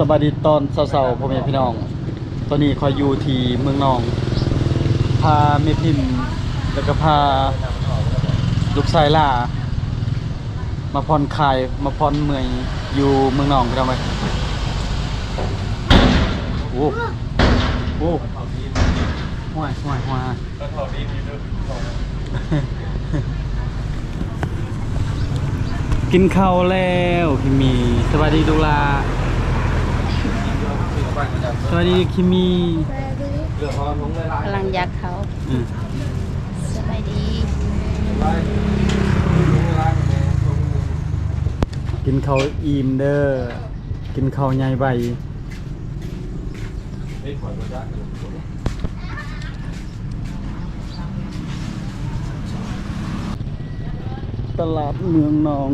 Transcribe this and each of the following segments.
ສະບາຍດີຕອນເຊົ້າໆ ພໍ່ແມ່ພີ່ນ້ອງ. ຕອນນີ້ຂ້ອຍຢູ່ທີ່ເມືອງນອງ ພາແມ່ພິມ ແລ້ວກໍພາລູກຊາຍຫຼ້າມາຜ່ອນຄາຍ ມາຜ່ອນເມື່ອຍຢູ່ເມືອງນອງ ພີ່ນ້ອງເອີຍ. ໂອ້ ໂອ້ ຫ້ວຍ ຫ້ວຍ ຫ້ວຍ. ກິນເຂົ້າແລ້ວ ພິມມີ. ສະບາຍດີລູກຫຼ້າ. ສະບາຍດີຄິມມີ. ສະບາຍດີ. ກຳລັງຢາກເຂົ້າ. ອືມ. ສະບາຍດີ. ກິນເຂົ້າອີ່ມເດີ ກິນເຂົ້າໃຫຍ່ໄວ. ຕະຫຼາດເມືອງນອງ.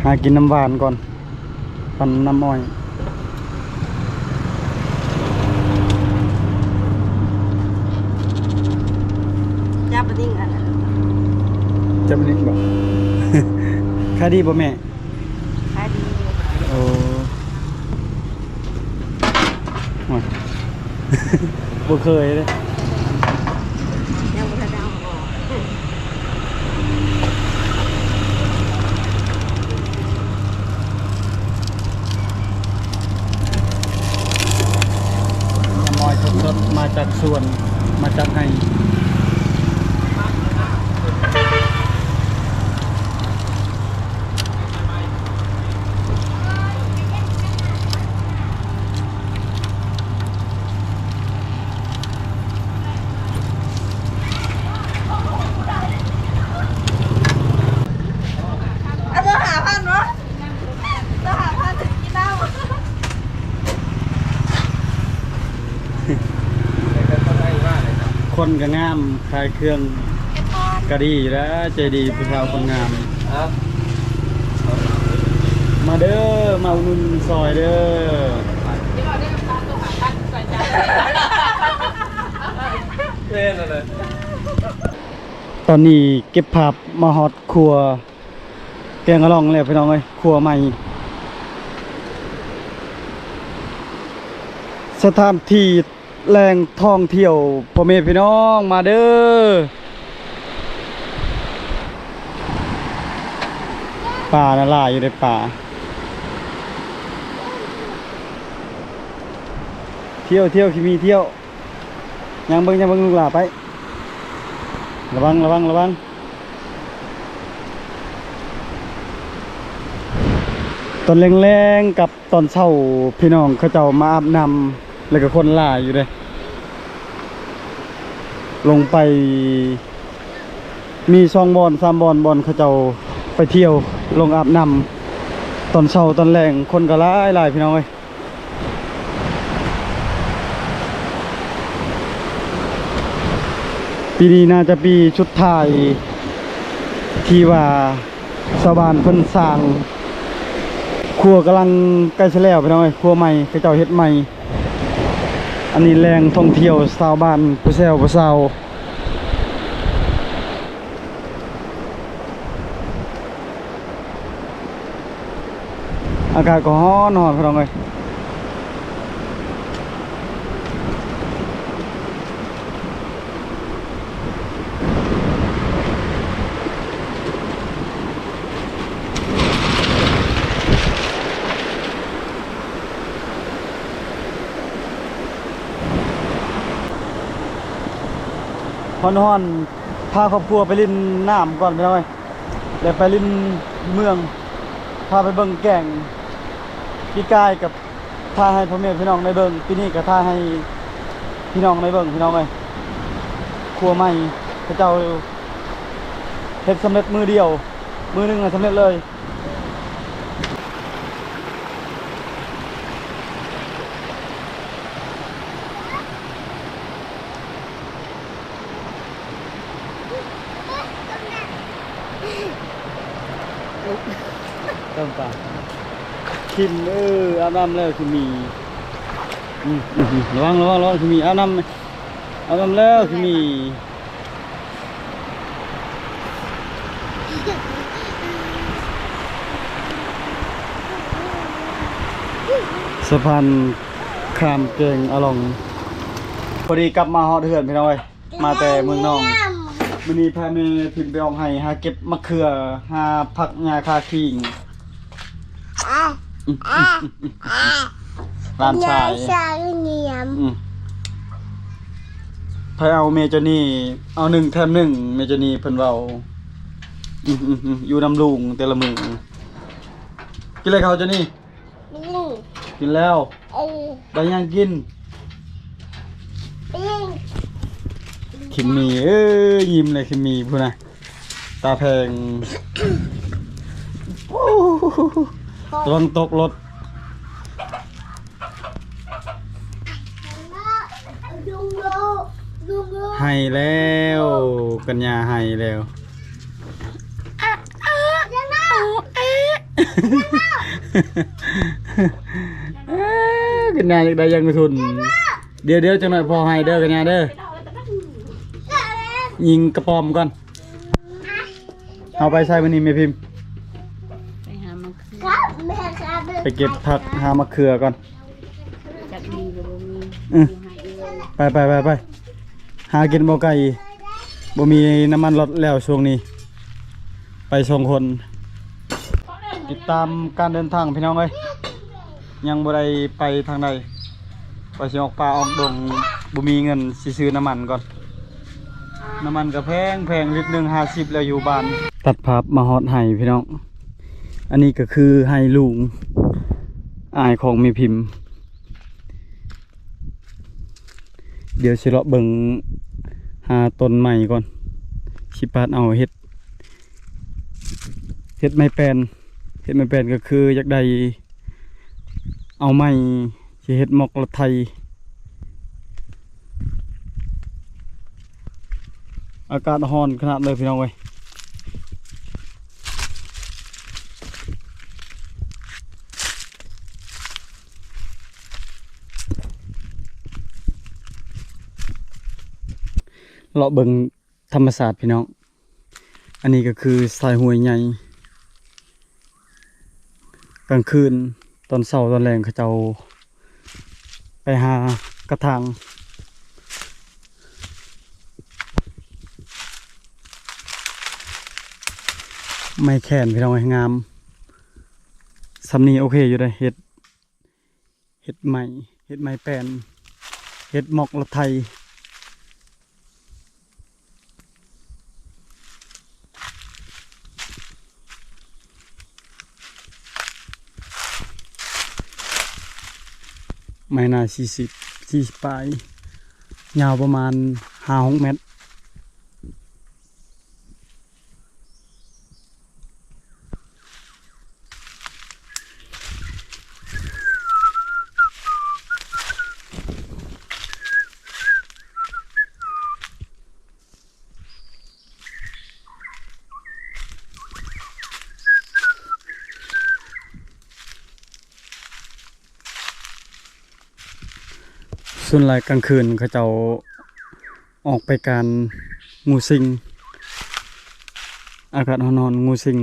ຫາກິນນ້ຳຫວານກ່ອນ. ປັ່ນນ້ຳອ້ອຍ. ຈັບປະດິງອັນນັ້ນ. ຈັບປະດິງບໍ່? ຂາຍດີບໍ່ແມ່? ຂາຍດີ. ໂອ້ ໂອ້ຍ. ບໍ່ເຄີຍເດ້. ຍັງບໍ່ທັນໄດ້ເອົາອອກ. ນ້ຳອ້ອຍສົດໆ ມາຈາກສວນ ມາຈາກໄຮ່. ເອົາເລີຍຫ້າພັນເນາະ ເອົາຫ້າພັນກິນນ້ຳ. ຄົນກໍງາມ ຂາຍເຄື່ອງກໍດີແລ້ວ ໃຈດີຜູ້ສາວຄົນງາມ. ມາເດີ ມາອຸດໜູນຊ່ອຍເດີ. ຕອນນີ້ເກັບພາບມາຮອດຄົວ ແກງກະລ່ອງແລ້ວພີ່ນ້ອງເອີຍ ຄົວໃໝ່. ສະຖານທີ່ແຫຼ່ງທ່ອງທ່ຽວ ພໍ່ແມ່ພີ່ນ້ອງມາເດີ. ປານະຫຼາຍຢູ່ເດ້ ປາ. ທ່ຽວ ທ່ຽວ ຄິມີ ທ່ຽວ. ຍ່າງເບິ່ງ ຍ່າງເບິ່ງລູກຫຼ້າໄປ. ລະວັງ ລະວັງ ລະວັງ. ຕອນແລງໆ ກັບຕອນເຊົ້າ ພີ່ນ້ອງເຂົາເຈົ້າມາອາບນ້ຳ ແລ້ວກໍຄົນຫຼາຍຢູ່ເດ້. ລົງໄປມີສອງບ່ອນ ສາມບ່ອນ ບ່ອນເຂົາເຈົ້າໄປທ່ຽວ ລົງອາບນ້ຳ ຕອນເຊົ້າຕອນແລງ ຄົນກໍຫຼາຍໆ ພີ່ນ້ອງເອີຍ. ປີນີ້ໜ້າຈະປີສຸດທ້າຍທີ່ວ່າຊາວບ້ານເພິ່ນສ້າງ ຄົວກຳລັງໃກ້ຊິແລ້ວ ພີ່ນ້ອງເອີຍ ຄົວໃໝ່ ເຂົາເຈົ້າເຮັດໃໝ່. ອັນນີ້ແຫຼ່ງທ່ອງທ່ຽວຊາວບ້ານ ຜູ້ແຊວຜູ້ສາວ. ອາກາດກໍຮ້ອນໆ ພີ່ນ້ອງເອີຍ. ຮ້ອນໆ ພາຄອບຄົວໄປຫຼິ້ນນ້ຳກ່ອນ ພີ່ນ້ອງເອີຍ. ແລ້ວໄປຫຼິ້ນເມືອງ ພາໄປເບິ່ງແກ້ງ. ປີກາຍກໍຖ່າຍໃຫ້ພໍ່ແມ່ພີ່ນ້ອງໄດ້ເບິ່ງ ປີນີ້ກໍຖ່າຍໃຫ້ພີ່ນ້ອງໄດ້ເບິ່ງ ພີ່ນ້ອງເອີຍ. ຄົວໃໝ່ເຂົາເຈົ້າເຮັດສຳເລັດມື້ດຽວ ມື້ໜຶ່ງນະສຳເລັດເລີຍ. ຕົ້ມປາ. ຄິມ ເອີ ອາບນ້ຳແລ້ວຄິມມີ ອືມ ອືມ ລະວັງ ລະວັງ ລະວັງ ຄິມມີ ອາບນ້ຳ ອາບນ້ຳແລ້ວຄິມມີ. ສະພານຂ້າມແກ່ງອາລອງ ພໍດີກັບມາຮອດເຮືອນພີ່ນ້ອງເອີຍ. ມາແຕ່ເມືອງນອງ ມື້ນີ້ພາແມ່ພິມໄປອອກໄຮ່ ຫາເກັບໝາກເຂືອ ຫາຜັກຫຍ້າຄາຄີງ ຫຼານຊາຍ ອືມ ໃຜເອົາແມ່ເຈົ້ານີ້ ເອົາໜຶ່ງແຖມໜຶ່ງ ແມ່ເຈົ້ານີ້ເພິ່ນເວົ້າ ອືມ ອືມ ອືມ ຢູ່ນຳລຸງແຕ່ລະມື້. ກິນແລ້ວເຂົ້າເຈົ້ານີ້? ອືມ ກິນແລ້ວ ເອີ ໄດ້ຫຍັງກິນ? ປີ້ງ ຄິມມີ ເອີ ຍິ້ມເລີຍຄິມມີພຸ້ນນະ ຕາແພງ ລະວັງຕົກລົດ. ໄຫ້ແລ້ວ ກັນຍາໄຫ້ແລ້ວ. ກັນຍາຢາກໄດ້ຫຍັງກະທຸນ. ດຽວໆ ຈັກໜ່ອຍພໍ່ໃຫ້ເດີກັນຍາເດີ. ຍິງກະປອມກ່ອນ. ເຮົາໄປໃສມື້ນີ້ແມ່ພິມ? ໄປຫາໝາກເຂືອ ໄປເກັບຜັກຫາໝາກເຂືອກ່ອນ. ຈັກມີກະບໍ່ມີ ອືມ ໄປໆໆໆ ຫາກິນບໍ່ໄກ ບໍ່ມີນ້ຳມັນລົດແລ້ວຊ່ວງນີ້ ໄປສອງຄົນ. ຕິດຕາມການເດີນທາງພີ່ນ້ອງເອີຍ ຍັງບໍ່ໄດ້ໄປທາງໃດ ວ່າຊິອອກປ່າອອກດົງ ບໍ່ມີເງິນຊິຊື້ນ້ຳມັນກ່ອນ. ນ້ຳມັນກະແພງໆ ລິດໜຶ່ງຫ້າສິບແລ້ວຢູ່ບ້ານ. ຕັດພາບມາຮອດໄຮ່ພີ່ນ້ອງ ອັນນີ້ກະຄືໄຮ່ລຸງອ້າຍຂອງແມ່ພິມ. ດຽວຊິເລາະເບິ່ງຫາຕົ້ນໄມ້ກ່ອນ ຊິປາດເອົາເຮັດ ເຮັດໄມ້ແປ້ນ. ເຮັດໄມ້ແປ້ນກະຄືຢາກໄດ້ ເອົາໄມ້ຊິເຮັດໝອກລົດໄຖ. ອາກາດຮ້ອນຂະໜາດເລີຍພີ່ນ້ອງເອີຍ. ເລາະເບິ່ງທຳມະຊາດພີ່ນ້ອງ. ອັນນີ້ກະຄືສາຍຫ້ວຍໃຫຍ່ ກາງຄືນ ຕອນເຊົ້າຕອນແລງເຂົາເຈົ້າໄປຫາກະທາງ. ໄມ້ແຂນພີ່ນ້ອງເອີຍ ງາມ. ສ່ຳນີ້ໂອເຄຢູ່ເດ້ ເຮັດ ເຮັດໄມ້ ເຮັດໄມ້ແປ້ນ ເຮັດໝອກລົດໄຖ. ໄມ້ໜ້າສີ່ສິບ ສີ່ສິບປາຍ ຍາວປະມານຫ້າຫົກແມັດ. ສ່ວນຫຼາຍກາງຄືນເຂົາເຈົ້າອອກໄປການງູຊິງ ອາກາດຮ້ອນໆ ງູຊິງ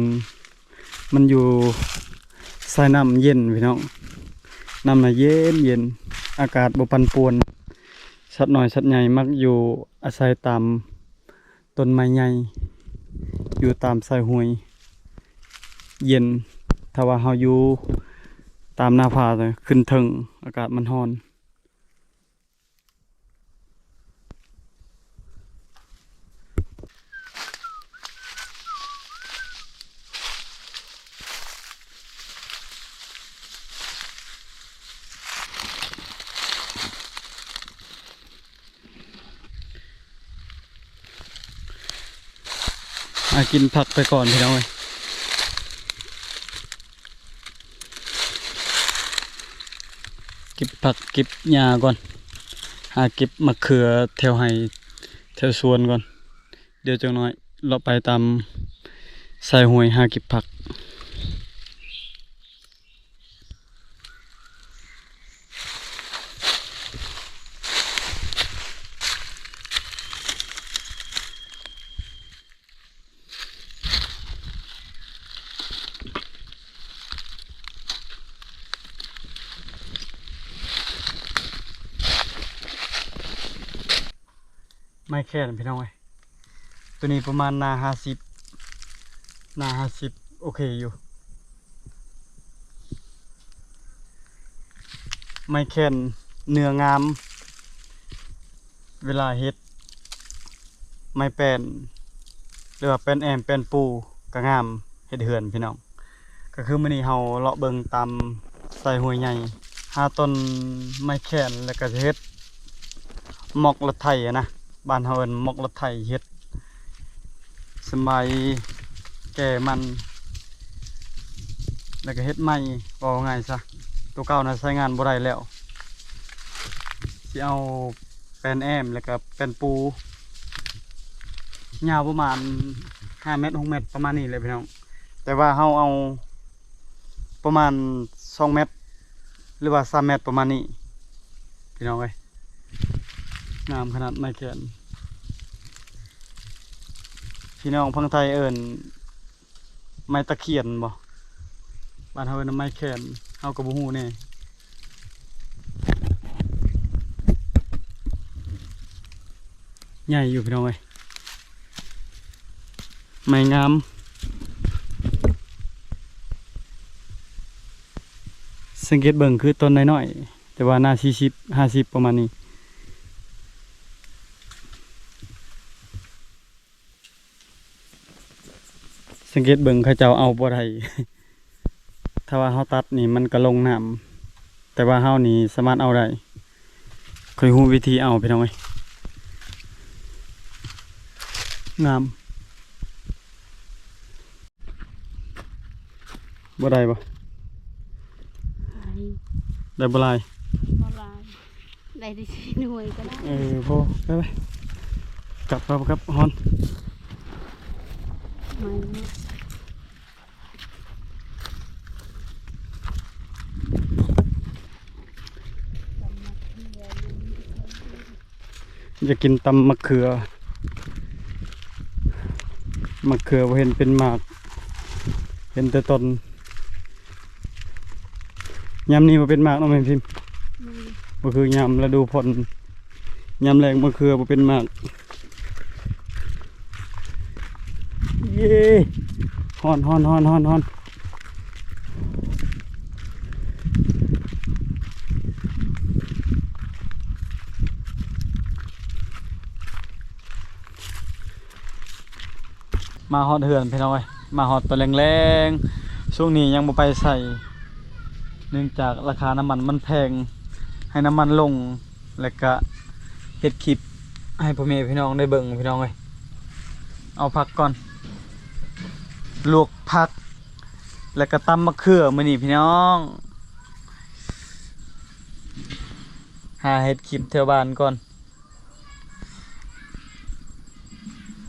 ມັນຢູ່ຊາຍນ້ຳເຢັນພີ່ນ້ອງ ນ້ຳນະເຢັນໆ ອາກາດບໍ່ປັ່ນປ່ວນ. ສັດນ້ອຍສັດໃຫຍ່ມັກຢູ່ອາໄສຕາມ ຕົ້ນໄມ້ໃຫຍ່ ຢູ່ຕາມຊາຍຫ້ວຍ ເຢັນ. ຖ້າວ່າເຮົາຢູ່ຕາມໜ້າຜາ ຂຶ້ນເທິງ ອາກາດມັນຮ້ອນ. ຫາກິນຜັກໄປກ່ອນພີ່ນ້ອງເອີຍ ເກັບຜັກເກັບຫຍ້າກ່ອນ ຫາເກັບໝາກເຂືອແຖວໄຮ່ແຖວສວນກ່ອນ ດຽວຈັກໜ້ອຍເລາະໄປຕາມຊາຍຫ້ວຍຫາເກັບຜັກ. ໄມ້ແຂນພີ່ນ້ອງເອີຍ ໂຕນີ້ປະມານໜ້າຫ້າສິບ ໜ້າຫ້າສິບ ໂອເຄຢູ່ ໄມ້ແຂນເນື້ອງາມ ເວລາເຮັດໄມ້ແປ້ນ ຫຼືວ່າແປ້ນແອ້ມແປ້ນປູກໍງາມ ເຮັດເຮືອນພີ່ນ້ອງ. ກໍຄືມື້ນີ້ເຮົາເລາະເບິ່ງຕາມຊາຍຫ້ວຍໃຫຍ່ ຫາຕົ້ນໄມ້ແຂນ ແລ້ວກໍຈະເຮັດໝອກລົດໄຖຫັ້ນນະ ບ້ານເຮົາເອີ້ນໝອກລົດໄຖ ເຮັດສຳບາຍແກ່ມັນ ແລ້ວກໍເຮັດໃໝ່ ເວົ້າງ່າຍຊະ ໂຕເກົ່ານະໃຊ້ງານບໍ່ໄດ້ແລ້ວ. ຊິເອົາແປ້ນແອ້ມ ແລ້ວກໍແປ້ນປູ ຍາວປະມານຫ້າແມັດ ຫົກແມັດ ປະມານນີ້ແຫຼະພີ່ນ້ອງ ແຕ່ວ່າເຮົາເອົາປະມານສອງແມັດ ຫຼືວ່າສາມແມັດ ປະມານນີ້ພີ່ນ້ອງເອີຍ ງາມຂະໜາດໄມ້ແຂນ ພີ່ນ້ອງຝັ່ງໄທເອີ້ນ ໄມ້ຕະຂຽນບໍ່ ບ້ານເຮົາເອີ້ນໄມ້ແຂນ ເຮົາກໍບໍ່ຮູ້ແນ່ ໃຫຍ່ຢູ່ພີ່ນ້ອງເອີຍ ໄມ້ງາມ ສັງເກດເບິ່ງຄືຕົ້ນນ້ອຍໆ ແຕ່ວ່າໜ້າສີ່ສິບ ຫ້າສິບ ປະມານນີ້. ສັງເກດເບິ່ງເຂົາເຈົ້າເອົາບໍ່ໄດ້ ຖ້າວ່າເຮົາຕັດນີ້ມັນກໍລົງນ້ຳ ແຕ່ວ່າເຮົານີ້ສາມາດເອົາໄດ້ ຂ້ອຍຮູ້ວິທີເອົາພີ່ນ້ອງເອີຍ ງາມ. ບໍ່ໄດ້ບໍ່? ໄດ້ ໄດ້ບໍ່ຫຼາຍ? ບໍ່ຫຼາຍ ໄດ້ແຕ່ສີ່ໜ່ວຍກໍໄດ້ ເອີ ພໍ ໄປ ໄປ ກັບ ກັບ ກັບ ຮ້ອນ ຢາກກິນຕຳໝາກເຂືອ ໝາກເຂືອບໍ່ເຫັນເປັນໝາກ ເຫັນແຕ່ຕົ້ນ ຍາມນີ້ບໍ່ເປັນໝາກເນາະແມ່ນພິມ ບໍ່ຄືຍາມລະດູຝົນ ຍາມແລ້ງໝາກເຂືອບໍ່ເປັນໝາກ ເຢ້ ຮ້ອນ ຮ້ອນ ຮ້ອນ ຮ້ອນ ຮ້ອນ. ມາຮອດເຮືອນພີ່ນ້ອງເອີຍ ມາຮອດຕອນແລງໆ ຊ່ວງນີ້ຍັງບໍ່ໄປໃສ ເນື່ອງຈາກລາຄານ້ຳມັນມັນແພງ ໃຫ້ນ້ຳມັນລົງ ແລ້ວກະເຮັດຄລິບໃຫ້ພໍ່ແມ່ພີ່ນ້ອງໄດ້ເບິ່ງພີ່ນ້ອງເອີຍ. ເອົາຜັກກ່ອນ ລວກຜັກ ແລ້ວກະຕຳໝາກເຂືອມື້ນີ້ພີ່ນ້ອງ ຫາເຮັດຄລິບແຖວບ້ານກ່ອນ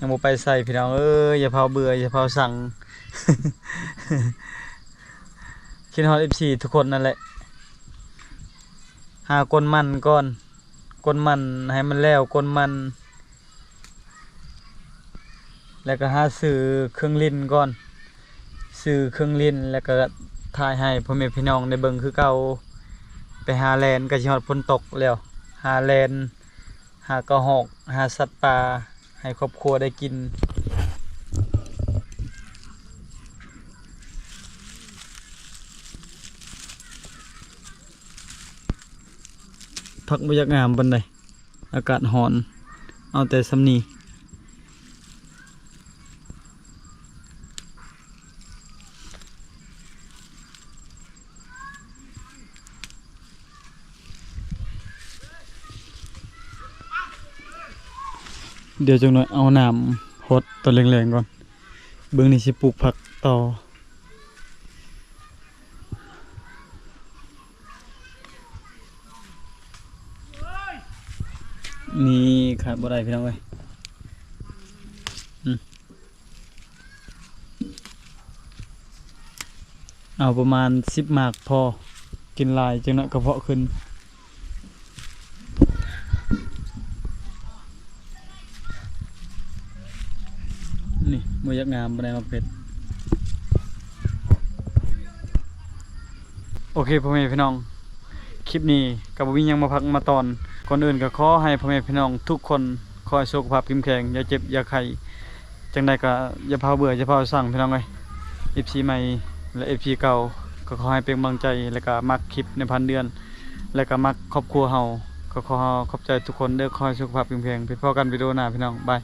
ຍັງບໍ່ໄປໃສພີ່ນ້ອງເອີຍ ຢ່າພາວເບື່ອ ຢ່າພາວຊັງ ຄິດຮອດເອັຟຊີທຸກຄົນນັ້ນແຫຼະ ຫາກົ້ນມັນກ່ອນ ກົ້ນມັນໃຫ້ມັນແລ້ວ ກົ້ນມັນ ແລ້ວກໍຫາຊື້ເຄື່ອງຫຼິ້ນກ່ອນ ຊື້ເຄື່ອງຫຼິ້ນ ແລ້ວກໍຖ່າຍໃຫ້ພໍ່ແມ່ພີ່ນ້ອງໄດ້ເບິ່ງຄືເກົ່າ ໄປຫາແລ່ນ ກໍຊິຮອດຝົນຕົກແລ້ວ ຫາແລ່ນ ຫາກະຮອກ ຫາສັດປ່າ ໃຫ້ຄອບຄົວໄດ້ກິນ. ຜັກບໍ່ຢາກງາມປານໃດ ອາກາດຮ້ອນ ເອົາແຕ່ສ່ຳນີ້. ດຽວຈັກໜ້ອຍເອົານ້ຳຫົດຕອນແລງໆກ່ອນ ເບິ່ງນີ້ຊິປູກຜັກຕໍ່. ນີ້ຂາດບໍ່ໄດ້ພີ່ນ້ອງເອີຍ ອືມ ເອົາປະມານສິບໝາກພໍ ກິນຫຼາຍຈັກໜ້ອຍກະເພາະຂຶ້ນ. ນີ້ບໍ່ຢາກງາມປານໃດໝາກເຜັດ. ໂອເຄ ພໍ່ແມ່ພີ່ນ້ອງ ຄລິບນີ້ກໍບໍ່ມີຫຍັງມາພັກມາຕອນ. ກ່ອນອື່ນກໍຂໍໃຫ້ພໍ່ແມ່ພີ່ນ້ອງທຸກຄົນ ຂໍໃຫ້ສຸຂະພາບເຂັ້ມແຂງ ຢ່າເຈັບຢ່າໄຂ້ ຈັ່ງໃດກໍຢ່າພາວເບື່ອ ຢ່າພາວຊັງ ພີ່ນ້ອງເອີຍ. ເອັຟຊີໃໝ່ ແລະ ເອັຟຊີເກົ່າ ກໍຂໍໃຫ້ເປັນກຳລັງໃຈ ແລະ ກໍມັກຄລິບໃນພັນເດືອນ ແລະ ກໍມັກຄອບຄົວເຮົາ ກໍຂໍຂອບໃຈທຸກຄົນເດີ. ຂໍໃຫ້ສຸຂະພາບເຂັ້ມແຂງ ພົບກັນວິດີໂອໜ້າ ພີ່ນ້ອງ ບາຍ.